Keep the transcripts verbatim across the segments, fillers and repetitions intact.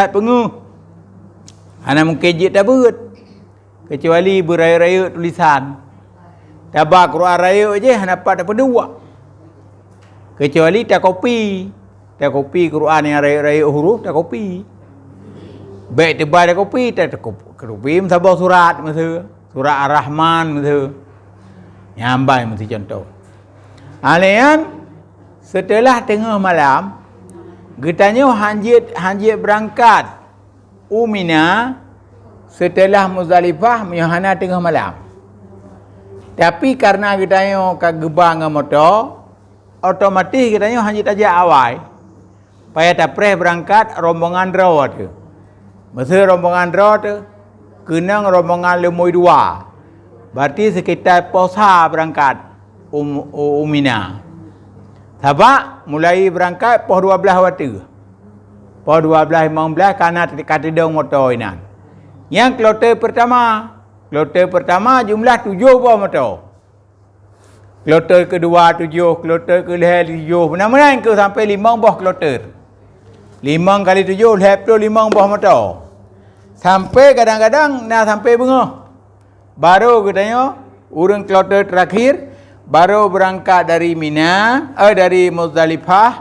Peungeuh. Hana mungken jeuet tabeuet, keucuali beurayeuk-rayeuk tulisan. Taba Quran rayeuk jih hana pat tapeuduek. Keucuali takopi. Takopi Quran nyang rayeuk-rayeuk huruf, takopi. Bèk teuba takopi, ta-, takopi meusaboh surat miseue. Surat Ar-Rahman miseue. Nyan ban miseue cuntoh. Alèh nyan, seuteulah teungoh malam, geutanyoe han jeuet, han jeuet beurangkat u Mina seuteulah Muzdalifah meunyoe hana teungoh malam. Tapi, kareuna geutanyoe ka geuba ngon moto, otomatis geutanyoe han jeuet tajak awai. Payah tapreh beurangkat rombongan droe teuh. Miseue rombongan droe teuh, keunong rombongan leumoi dua. Berarti seukita poh sa beurangkat u, u, u Mina. Sabab mulai beurangkat poh dua blaih watèe. Poh dua blaih limong blaih ka na ka teudong moto inan. Nyang kloter peurtama. Kloter peurtama jumlah tujoh boh moto. Kloter keudua tujoh, kloter keulhèe tujoh, meunan-meunan keuh sampoe limong boh kloter. Limong kali tujoh, lhèe plôh limong boh moto. Sampoe kadang-kadang na sampoe beungoh. Barô geutanyoe, ureueng kloter teurakhir, barô beurangkat dari Mina, eh, dari Muzdalifah,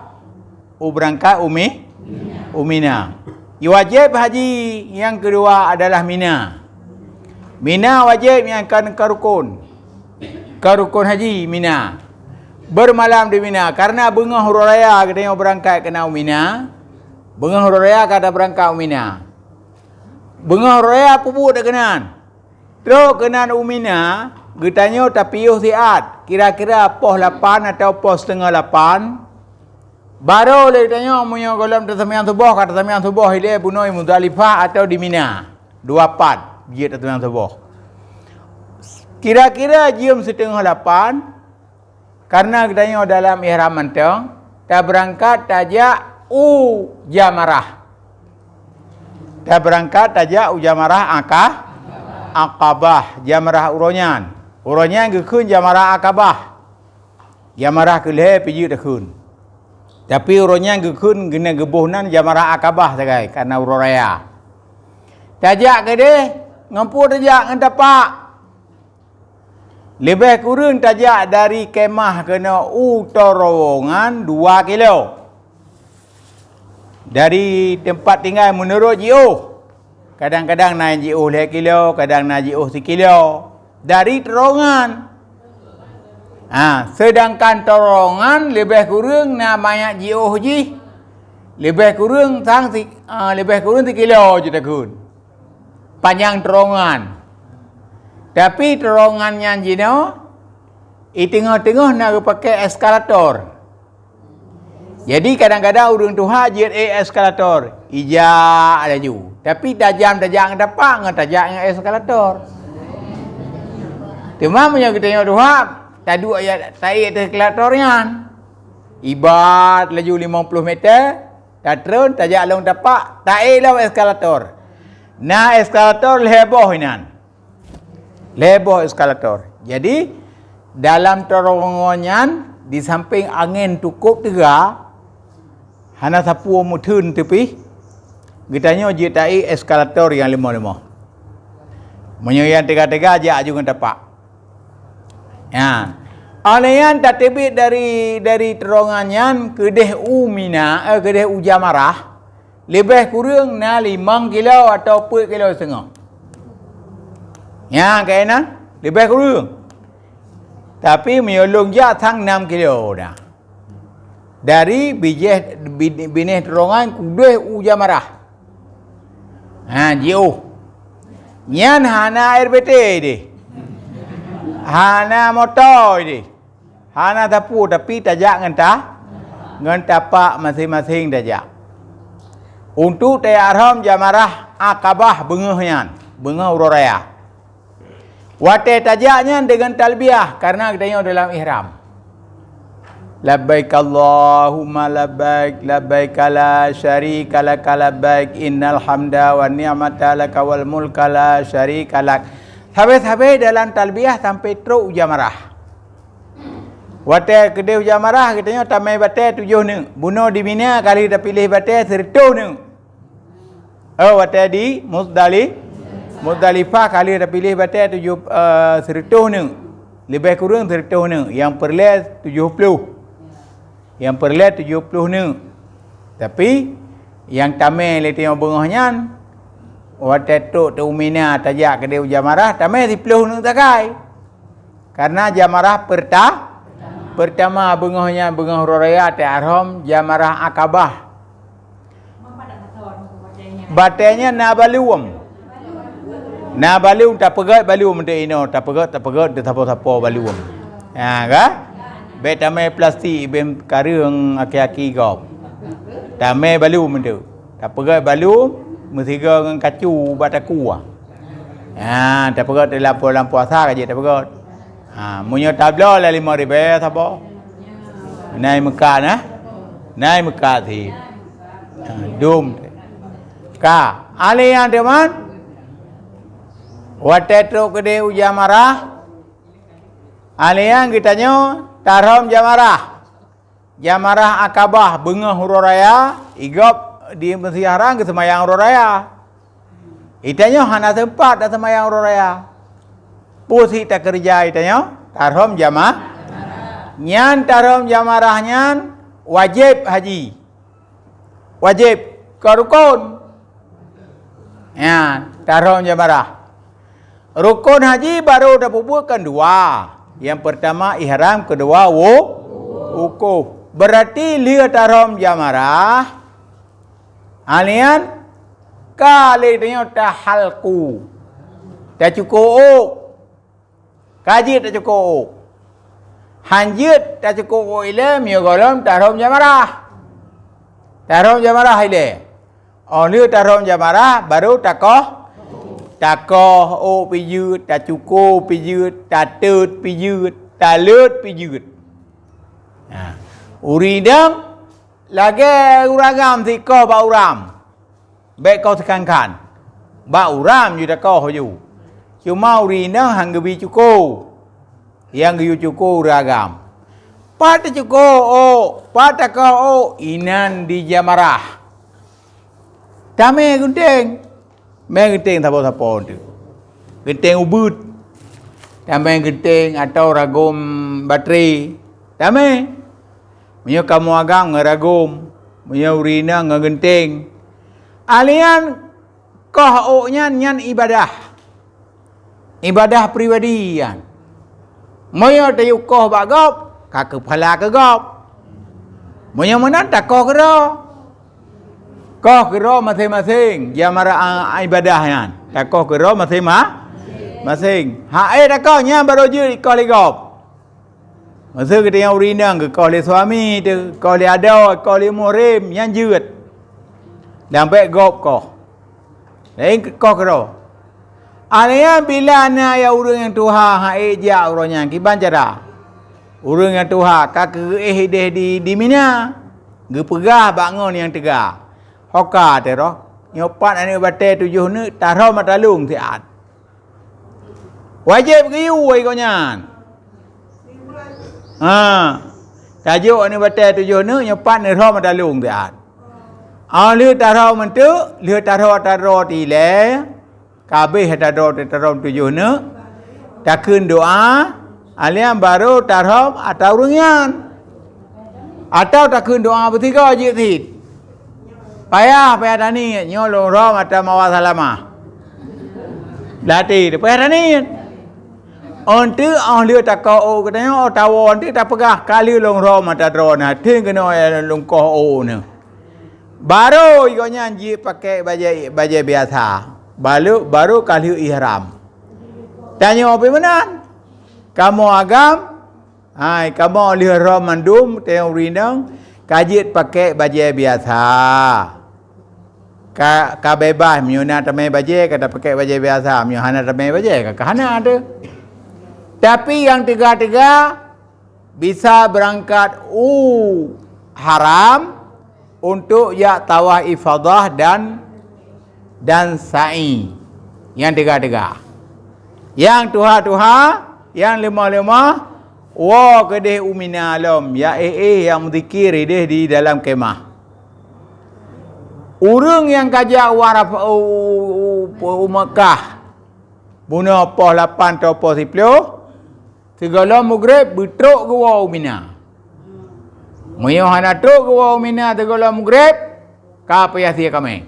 u beurangkat u Mi-, u Mina. Wajéb haji nyang keudua adalah Mina. Mina wajéb nyang ka, ka rukon. Ka rukon haji Mina. Beurmalam di Mina, kareuna beungoh uroe raya geutanyoe beurangkat keunan u Mina. Beungoh uroe raya ka tabeurangkat u Mina. Beungoh uroe raya peubuet keunan. Trok keunan u Mina, geutanyoe tapiôh siat, kira-kira poh lapan atawa poh siteungoh lapan. Barô lé geutanyoe, meunyoe gohlom taseumbahyang suboh, ka taseumbahyang suboh ilèe bunoe Muzdalifah atawa di Mina. Dua pat jeuet taseumbahyang suboh. Kira-kira jeuem siteungoh lapan, Kareuna geutanyoe dalam ihram mantong, tabeurangkat tajak u jamarah. Tabeurangkat tajak u jamarah Aka-, Aqabah, jamarah uroe nyan. Uroe nyan geukheun jamarah Aqabah. Jamarah keulhèe pih jeuet takheun. Tapi uroe nyan geukheun, geuneuk geuboh nan jamarah Aqabah sagai, kareuna uroe raya. Tajak keudeh, ngon peue tajak? Ngon tapak. Leubeh kureueng tajak dari kemah keunoe u terowongan dua kilo. Dari teumpat tinggai meunurot jiôh. Kadang-kadang na jiôh lhèe kilo, kadang na jiôh sikilo. Dari terowongan. Ha, seudangkan terowongan leubeh kureueng na manyak jiôh jih. Leubeh kureueng sang si-, ha, leubeh kureueng sikilo jeuet takheun. Panyang terowongan. Tapi terowongan nyan jinoe, i teungoh-teungoh na geupakè eskalator. Jadi, kadang-kadang ureueng tuha jeuet ék eskalator, ijak laju. Tapi, tajam tajak ngon tapak, ngon tajak ngon eskalator. Teuma, meunyoe geutanyoe tuha, taduek ya, taék ateueh eskalator nyan. Ibat laju limong ploh meter, tatreun, tajak lom tapak, taék lom eskalator. Na eskalator lhèe boh inan. Lhèe boh eskalator. Jadi, dalam terowongan nyan, di sampéng angén cukôp teuga, hana sapeue meutheun teupih, geutanyoe jeuet taék eskalator nyang leumoh-leumoh. Meunyoe nyang teuga-teuga, jak aju ngon tapak. Ya. Óh lheueh nyan tateubiet dari, dari terowongan nyan keudeh u Mina, eh, keudeh u jamarah, leubeh kureueng na limong kilo atawa peuet kilo siteungoh. Nyan keunan, leubeh kureueng. Tapi meunyoe lôn jak sang nam kilo dah. Dari bijéh, bi-, binéh terowongan keudeh u jamarah. Ha, jiôh. Nyan hana air beutée deh. Hana moto deh. Hana sapeue, tapi tajak ngon ta-, ngon tapak maséng-maséng tajak. Untuk tajak rhom jamarah Aqabah beungoh nyan, beungoh uroe raya. Watée tajak nyan deungon talbiyah, kareuna geutanyoe dalam ihram. Labbaik Allahumma labbaik, labbaik la syarika laka labbaik, innal hamda wan ni'mata laka wal mulka la syarika lak. Sabe-sabe dalam talbiyah sampai trok u jamarah. Watée keudeh u jamarah, geutanyoe tamé batée tujoh neuk. Bunoe di Mina ka lheueh tapiléh batée sireutôh neuk. Oh, watèe di Muzdali-, Muzdalifah ka lheueh tapiléh batèe tujoh, eh, sireutoh neuk. Leubeh kureueng sireutoh neuk. Nyang peureulèe tujoh ploh. Nyang peureulèe tujoh ploh neuk. Tapi, nyang tamè lé tanyoe beungoh nyan, watèe trok teumina tajak keudéh u jamarah, tamè siploh neuk sagai. Karena jamarah peurta-, peurtama beungoh nyan beungoh uroe raya teuharôm jamarah Aqabah. Batèe nyan na balum. Na balum, tapeugöt balum deh inoe, tapeugöt, tapeugöt, teusapo-sapo balum. Ha, ka? Bèk tamè plastik, bèk kareueng aki-aki gob. Tamè balum tu. Tapeugöt balum, meusigoe ngon kacu bak takue. Ha, tapeugöt lam po-, lam puasa ka jeuet tapeugöt. Ha, meunyoe tabloe lam limong ribèe sapo? Nai meukat, nah? Nai meukat sit. Ha, dum. Ka, alèh nyan teuma, watèe trok keudéh u jamarah, alèh nyan geutanyoe tarhôm jamarah. Jamarah Aqabah beungoh uroe raya, i gob di Masjidil Haram geuseumayang uroe raya. Geutanyoe hana seumpat taseumayang uroe raya. Peue sit takeureuja geutanyoe? Tarhôm jama-, nyan tarhôm jamarah nyan wajéb haji. Wajéb, kon rukon. Nyan, tarhôm jamarah. Rukon haji barô tapeubuet kan dua. Nyang peurtama ihram, keudua wu-, wukuf. Beurati lheueh tarhôm jamarah, alèh nyan ka lé tanyoe tahalku. Tacuko ôk. Ka jeuet tacuko ôk. Han jeuet tacuko ôk ilèe meunyoe gohlom tarhôm jamarah. Tarhôm jamarah ilèe. Óh lheueh tarhôm jamarah, barô takoh, takoh ôk pih jeuet, tacuko pih jeuet, tateut pih jeuet, taleuet pih jeuet. Ha. Ureueng inong lagèe ureueng agam sit koh bak uram. Bèk koh sikhan-khan. Bak uram ju takoh ju. Cuma ureueng inong han geubi cuko. Nyang geuyue cuko ureueng agam. Pat tacuko ôk, pat takoh ôk, inan di jamarah. Tamè geunteng. Mè geunteng sapo-sapo tu. Geunteng ubeut. Tamè geunteng atawa ragom batré. Tamè. Meunyoe kamoe agam ngon ragom, meunyoe ureueng inong ngon geunteng. Alèh nyan koh ôk nyan, nyan ibadah. Ibadah pribadi nyan. Meunyoe tayue koh bak gob, ka keu pahala keu gob. Meunyoe meunan takoh keudroe. Koh keudroe maséng-maséng, jamarah, a, ibadah nyan. Takoh keudroe maséng ma-, maséng. Hak éh takoh nyan barô jeuet ikoh lé gob. Masa geutanyoe ureueng inong geukoh lé suami teuh, koh lé adoe, koh lé muhrim, nyan jeuet. Dan bèk gob koh. Laén geukoh keudroe. Alèh nyan bila na ya ureueng nyang tuha han ék jak uroe nyan, kiban cara? Ureueng nyang tuha ka keu éh idéh di, di Mina, geupeugah bak ngon nyang teuga, "Ho ka teuh roh, nyoe pat aneuk batèe tujoh neuk, tarhom atra lôn siat." Wajéb geuyue gobnyan. Ha. Tajok aneuk batèe tujoh neuk, nyoe pat neurhom atra lôn siat. Óh lheueh tarhom eunteuk, lheueh tarhom atra droe ilèe, ka abéh atra droe, tarhom tujoh neuk, takheun doa, alèh nyan barô tarhom atra ureueng nyan. Atawa takheun doa beusigoe jeuet cit. Payah, payah taniet, nyoe lôn rhom atra mawar salamah. Latèe teuh payah taniet. Eunteuk óh lheueh takoh ôk geutanyoe, óh tawoe eunteuk tapeugah, "Ka lheueh lôn rhom atra droe na, teuh keunoe lôn koh ôk neuh." Barô gobnyan jeuet pakèk bajèe, bajèe biasa. Barô, barô ka lheueh ihram. Tanyoe pih meunan. Kamoe agam, hai, kamoe lheueh rhom mandum, tanyoe ureueng inong, ka jeuet pakèk bajèe biasa. Ka, ka beubaih, meunyoe na tamè bajèe, ka tapakèk bajèe biasa, meunyoe hana tamè bajèe, ka, ka hana teuh. Tapi nyang teuga-teuga, bisa beurangkat u Haram untuk jak tawaf ifadah dan, dan sa'i. Nyang teuga-teuga. Nyang tuha-tuha, nyang leumah-leumah, woe keudeh u Mina lom, jak éh-éh, jak meuzikir ideh di dalam khemah. Ureuëng nyang ka jak u Arafah, u, u, u, u Mekah, bunoe poh lapan atau poh siploh, sigohlom mugreb beutrok geuwoe u Mina. Meunyoe hana trok geuwoe u Mina sigohlom mugreb, ka payah sie kamé.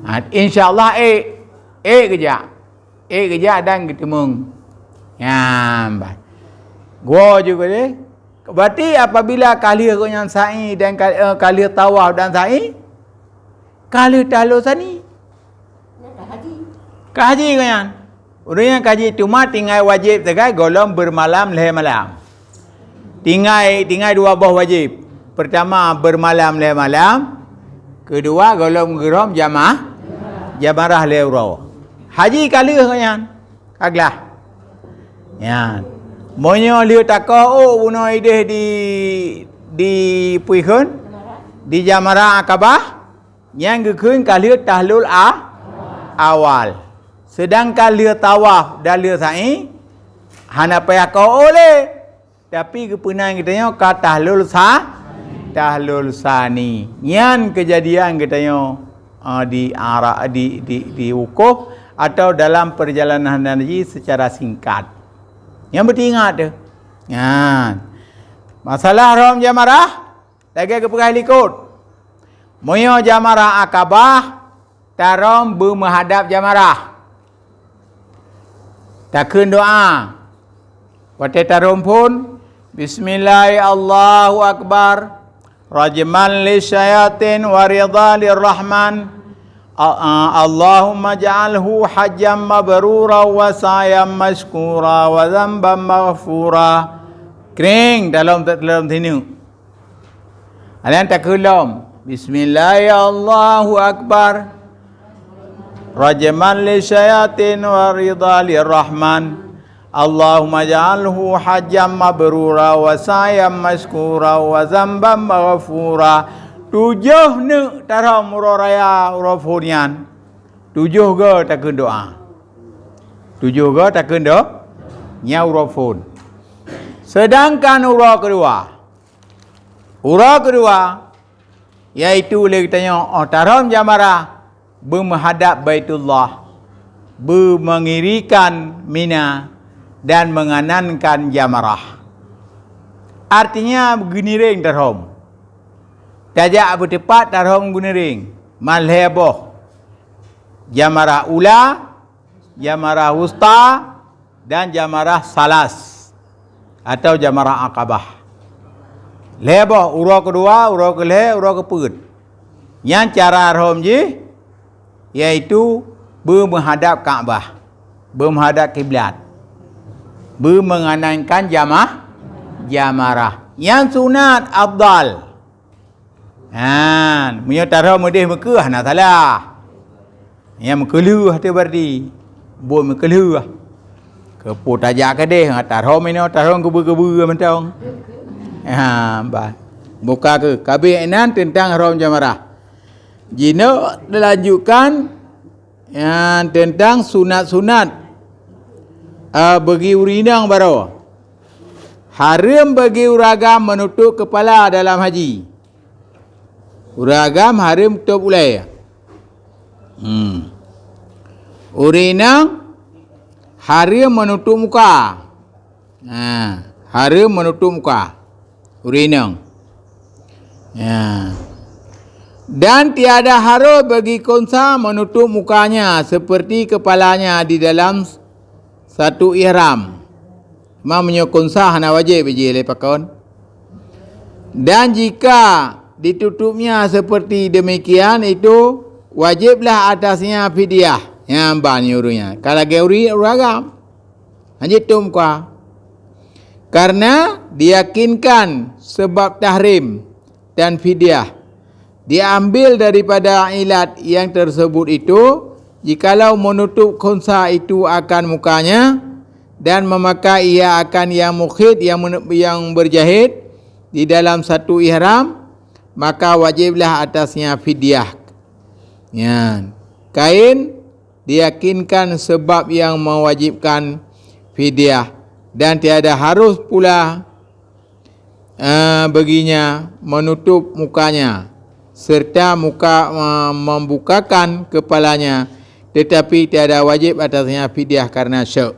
Ha, insya Allah ék, ék geujak. Ék geujak dan geuteumeung. Nyan ban. Geuwoe ju keudeh. Berarti apabila ka lheueh gobnyan sa'i dan ka, eh, ka lheueh tawaf dan sa'i, ka lheueh tahlul sani. Ka haji gobnyan. Ureuëng nyang ka haji teuma tinggai wajéb sagai gohlom beumalam lhée malam. Tinggai, tinggai dua boh wajéb. Peurtama, beumalam lhée malam. Keudua, gohlom geurom jamah, jamarah lhée uroe. Haji ka lheueh nyan, ka glah. Nyan. Meunyoe lheueh takoh ôk bunoe idéh di, di puikheun, di Jamarah Akabah, nyan geukheun ka lheueh tahlul a-, awal. Seudangkan lheueh tawaf dan lheueh sa'i, hana payah koh ôk lé. Tapi geupeunan geutanyoe ka tahlul sa-, tahlul sani. Nyan keujadian geutanyoe, ah, di Ara-, di, di, di wukuf atau dalam perjalanan haji secara singkat. Nyan beutingat teuh. Nyan. Masalah rhom jamarah, lagée geupeugah likot. Meunyoe Jamarah Akabah, tarhom beumeuhadab jamarah. Takheun doá. Watée tarhom phon, bismillah, Allahu Akbar. Rajman lisyayatin wa ridha lirrahman. A-, a-, Allahumma ja'alhu hajjam mabrura wa sa'yan masykura wa dzanban maghfura. Kring dalam, dalam sini. Alèh takheun lom, bismillah, Allahu Akbar. Rajman lisyayatin wa ridha lirrahman. Allahumma ja'alhu hajjam mabrura wa sa'yan masykura wa dzanban maghfura. Tujoh neuk tarhom uroe raya, uroe phon nyan. Tujoh goe takheun doá. Tujoh goe takheun do-, nyan uroe phon. Seudangkan uroe keudua, Uroe keudua, yaitu lé geutanyoe óh tarhom jamarah beumeuhadab Baitullah, beumeungirikan Mina dan meunganankan jamarah. Artinya geuniréng tarhom. Tajak beuteupat tarhom geuniréng, man lhée boh. Jamarah ula, jamarah wusta, dan jamarah salas atau jamarah Aqabah. Lhée boh, uroe keudua, uroe keulhée, uroe keupeuet. Nyan cara rhom jih, yaitu beumeuhadab Ka'bah, beumeuhadab kiblat, beumeunganankan jamah, jamarah. Nyan sunat afdal. Han, meunyoe tarhom meudeh meukeue hana salah. Nyang meukeuleuh teuh berarti. Buet meukeuleuh. Keupeue tajak keudeh, tarhom inoe, tarhom keubeue-keubeue mantong. Ha, bah. Buka keu kabeh inan teuntang rhom jamarah. Jinoe dilanjutkan, nyan teuntang sunat-sunat, ah, bagi ureueng inong baroe. Hareuem bagi ureueng agam meunutup keupala dalam haji. Ureueng agam hareuem tôb ulée. Hmm. Ureueng inong hareuem meunutup muka. Ha, hareuem meunutup muka. Ureueng inong. Ya. Dan tiada harus bagi khunsa menutup mukanya seperti kepalanya di dalam satu ihram. Cuma meunyoe khunsa hana wajéb jih lé pakon. Dan jika ditutupnya seperti demikian, itu wajiblah atasnya fidyah. Nyang ban nyoe ureueng nyan. Ka lagée ureueng, ureueng agam. Hana jitôb muka. Karena diyakinkan sebab tahrim dan fidyah diambil daripada ilat yang tersebut itu, jikalau menutup khunsa itu akan mukanya dan memakai ia akan yang mukhit, yang men-, yang berjahit di dalam satu ihram, maka wajiblah atasnya fidyah. Nyan. Kain diyakinkan sebab yang mewajibkan fidyah dan tiada harus pula, eh, baginya menutup mukanya. serta muka, membukakan kepalanya, tetapi tiada wajib atasnya fidyah karena syok.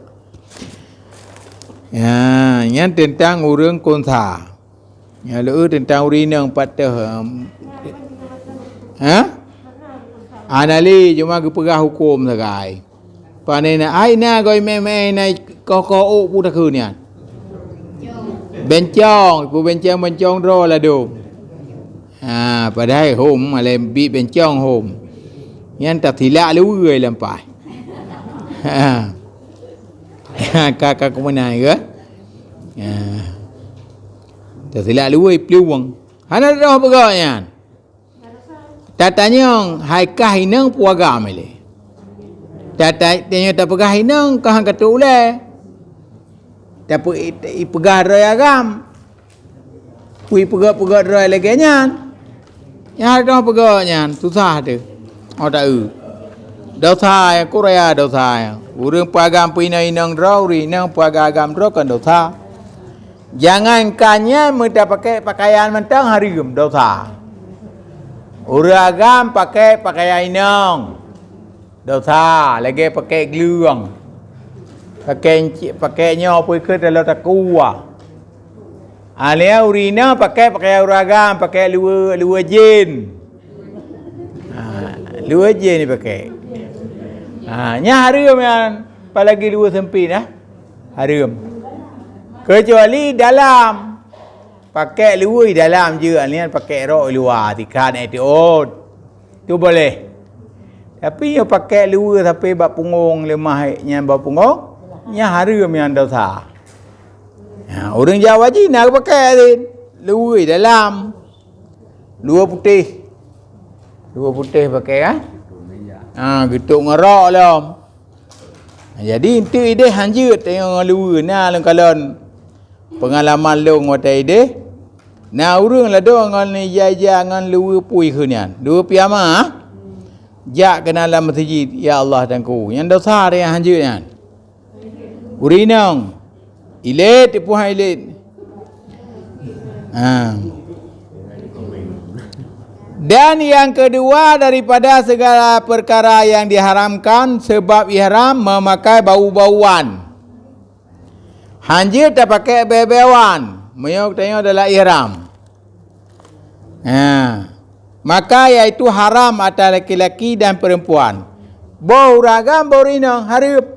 Ya, nyan teuntang ureuëng khunsa. Nyan lé teuntang ureuëng inong pat teuh, em, ha? Hana lé, cuma geupeugah huköm sagai. Pane na, ai na goi mé-mé na koh-koh ôk pu takheun nyan. Bencong, pu bencong-bencong droe ladôm. Ha, padahai hom, alai bi bencong hom. Nyan tasilak luweue lam paih. Ha. Ka, ka kumeunan ke? Ha. Tasilak luweue plueng. Hana droe peugah nyan. Tatanyong, hai kah inong peue agam ilée? Tata-, tanyong tapeugah inong, kah han katrok ulée. Tapi i-, ipeugah droe agam. Pui peugah-peugah droe lagée nyan. Nyang droe peugah nyan, susah teuh. Oh, taeu. Dosa nyang kuraya dosa nyang. Ureuëng peugah peue inong-inong droe, ureuëng inong peugah agam droe kan dosa. Jangankan nyan meutapakée pakaian mantong hareuem, dosa. Ureuëng agam pakée pakaian inong, dosa, lagée pakée gleueng. Pakée enci-, pakée nyoe pui keu dalam takua. Alia urina pakée pakaian ureuëng agam, pakée luweue, luweue jén. Ha, luweue jén ni pakée. Ha, nyan hareuem nyan, apalagi luweue sempit dah. Hareuem. Kecuali dalam. Pakée luweue dalam jeuet, nian pakée rok luwa, tikan e tiot. Tu boleh. Tapi nyoe pakée luweue sampai bak pungong, leumah nyan bak pungong, nyan hareuem nyan dosa. Ha, ureuëng Jawa jih na geupakée lé luweue dalam. Luweue putéh. Luweue putéh pakée kan? Ha, geutok ngon rok lom. Jadi, enteuk idéh hanjeuet teungoh ngon luweue na lôn kalon peungalaman lôn watée idéh. Na ureuëng ladôm ngon ija-ija ngon luweue pui kheun nyan. Luweue piyama, jak keunan lam meuseujid, "Ya Allah Teungku." Nyan dosa nyang hanjeuet nyan. Ureuëng inong, ilét, tipuhan ilét. Ha. Dan yang kedua daripada segala perkara yang diharamkan, sebab ihram memakai bau-bauan. Hanjeuet tapakée bée-bée wan, meunyoe tanyoe dalam ihram. Ha. Maka yaitu haram atas laki-laki dan perempuan. Boh ureuëng agam, boh ureuëng inong, hareuem.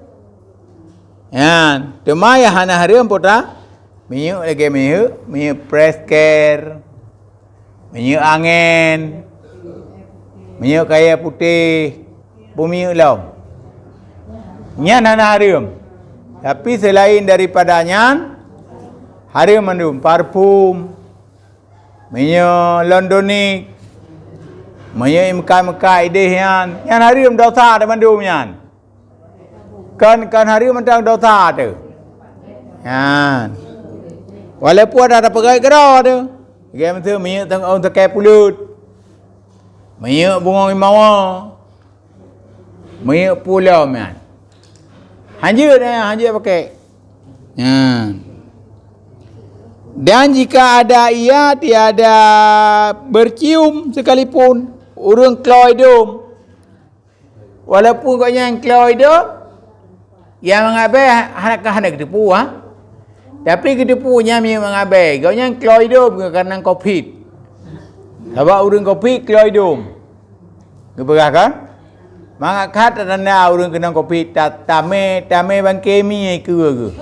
Nyan, teuma nyang hana hareuem peue ta? Minyeuk lagée minyeuk, minyeuk French care, minyeuk angén, minyeuk kayée putéh, beuminyeuk lom. Nyan hana hareuem. Tapi selain daripada nyan, hareuem mandum, parfum, minyeuk Londonic, minyeuk imeukat-meukat idéh nyan, nyan hareuem dosa teumandum nyan. Kon, kon hareuem mantong dosa teuh. Nyan. Walaupun ada tapeugot keudroe teuh. Lagée miseue minyeuk teuh ôn teukai puleut. Minyeuk bungong imawa. Minyeuk pulo nyan. Hanjeuet, eh, hanjeuet pakée. Nyan. Dan jika ada ia tiada bercium sekalipun, ureuëng kloe dum, walaupun gobnyan kloe dum, nyang mangat bée hana, hana geuteupeue, ha? Tapi geuteupeue nyan nyang mangat bée, gobnyan kloe dum keunan covid. Sabab ureuëng covid kloe dum. Geupeugah kan? Mangat that tatanda ureuëng keunong covid, ta-, tamé, tamé bangke mi keue geuh.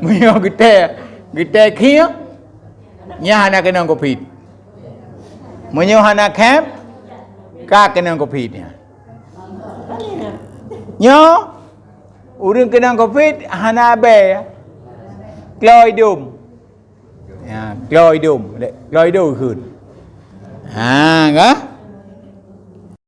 Meunyoe geutée, geutée khieh, nyan hana keunong covid. Meunyoe hana khép, ka keunong covid nyan. Nyoe, ureuëng keunong covid hana abée, kloe dum. Ya, kloe dum, kloe dum kheun. Ha, ka?